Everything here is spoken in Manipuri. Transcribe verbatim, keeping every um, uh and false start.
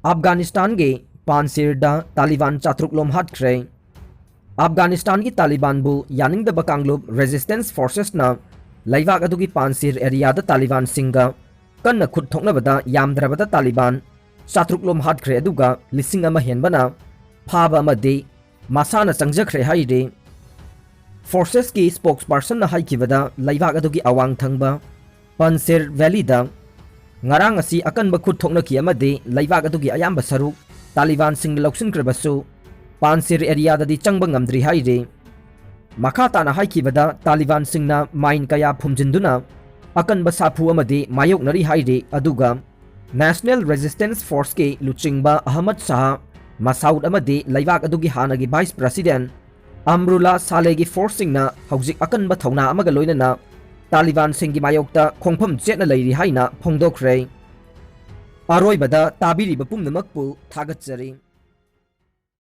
ꯑꯐꯒꯥꯅꯤꯁꯇꯥꯟꯒꯤ ꯄꯥꯟꯁꯤꯔꯗ ꯇꯥꯂꯤꯕꯥꯟ ꯆꯥꯇ꯭ꯔꯨꯛ ꯂꯣꯝ ꯍꯥꯠꯈ꯭ꯔꯦ꯫ ꯑꯐꯒꯥꯅꯤꯁꯇꯥꯟꯒꯤ ꯇꯥꯂꯤꯕꯥꯟꯕꯨ ꯌꯥꯅꯤꯡꯗꯕ ꯀꯥꯡꯂꯨꯞ ꯔꯦꯖꯤꯁꯇꯦꯟꯁ ꯐꯣꯔꯁꯦꯁꯅ ꯂꯩꯕꯥꯛ ꯑꯗꯨꯒꯤ ꯄꯥꯟꯁꯤꯔ ꯑꯦꯔꯤꯌꯥꯗ ꯇꯥꯂꯤꯕꯥꯟꯁꯤꯡꯒ ꯀꯟꯅ ꯈꯨꯠ ꯊꯣꯛꯅꯕꯗ ꯌꯥꯝꯗ꯭ꯔꯕꯗ ꯇꯥꯂꯤꯕꯥꯟ ꯆꯥꯇ꯭ꯔꯨꯛ ꯂꯣꯝ ꯍꯥꯠꯈ꯭ꯔꯦ, ꯑꯗꯨꯒ ꯂꯤꯁꯤꯡ ꯑꯃ ꯍꯦꯟꯕꯅ ꯐꯥꯕ ꯑꯃꯗꯤ ꯃꯁꯥꯅ ꯆꯪꯖꯈ꯭ꯔꯦ ꯍꯥꯏꯔꯤ꯫ ꯐꯣꯔꯁꯦꯁꯀꯤ ꯁ꯭ꯄꯣꯛꯁꯄꯔꯁꯟꯅ ꯍꯥꯏꯈꯤꯕꯗ, ꯂꯩꯕꯥꯛ ꯑꯗꯨꯒꯤ ꯑꯋꯥꯡ ꯊꯪꯕ ꯄꯟꯁꯦꯔ ꯚꯦꯂꯤꯗ ꯉꯔꯥꯡ ꯑꯁꯤ ꯑꯀꯟꯕ ꯈꯨꯠ ꯊꯣꯛꯅꯈꯤ ꯑꯃꯗꯤ ꯂꯩꯕꯥꯛ ꯑꯗꯨꯒꯤ ꯑꯌꯥꯝꯕ ꯁꯔꯨꯛ ꯇꯥꯂꯤꯕꯥꯟꯁꯤꯡꯅ ꯂꯧꯁꯤꯟꯈ꯭ꯔꯕꯁꯨ, ꯄꯥꯟꯁꯤꯔ ꯑꯦꯔꯤꯌꯥꯗꯗꯤ ꯆꯪꯕ ꯉꯝꯗ꯭ꯔꯤ ꯍꯥꯏꯔꯤ꯫ ꯃꯈꯥ ꯇꯥꯅ ꯍꯥꯏꯈꯤꯕꯗ, ꯇꯥꯂꯤꯕꯥꯟꯁꯤꯡꯅ ꯃꯥꯏꯟ ꯀꯌꯥ ꯐꯨꯝꯖꯤꯟꯗꯨꯅ ꯑꯀꯟꯕ ꯁꯥꯐꯨ ꯑꯃꯗꯤ ꯃꯥꯌꯣꯛꯅꯔꯤ ꯍꯥꯏꯔꯤ, ꯑꯗꯨꯒ ꯅꯦꯁꯅꯦꯜ ꯔꯦꯖꯤꯁꯇꯦꯟꯁ ꯐꯣꯔꯁꯀꯤ ꯂꯨꯆꯤꯡꯕ ꯑꯍꯃꯗ ꯁꯥꯍ ꯃꯁꯥꯎꯗ ꯑꯃꯗꯤ ꯂꯩꯕꯥꯛ ꯑꯗꯨꯒꯤ ꯍꯥꯟꯅꯒꯤ ꯚꯥꯏꯁ ꯄ꯭ꯔꯁꯤꯗꯦꯟ ꯑꯝꯔꯨꯂꯥ ꯁꯥꯂꯦꯒꯤ ꯐꯣꯔꯁꯁꯤꯡꯅ ꯍꯧꯖꯤꯛ ꯑꯀꯟꯕ ꯊꯧꯅꯥ ꯑꯃꯒ ꯂꯣꯏꯅꯅ ꯇꯥꯂꯤꯕꯥꯟꯁꯤꯡꯒꯤ ꯃꯥꯌꯣꯛꯇ ꯈꯣꯡꯐꯝ ꯆꯦꯠꯅ ꯂꯩꯔꯤ ꯍꯥꯏꯅ ꯐꯣꯡꯗꯣꯛꯈ꯭ꯔꯦ꯫ ꯑꯔꯣꯏꯕꯗ ꯇꯥꯕꯤꯔꯤꯕ ꯄꯨꯝꯅꯃꯛꯄꯨ ꯊꯥꯒꯠꯆꯔꯤ꯫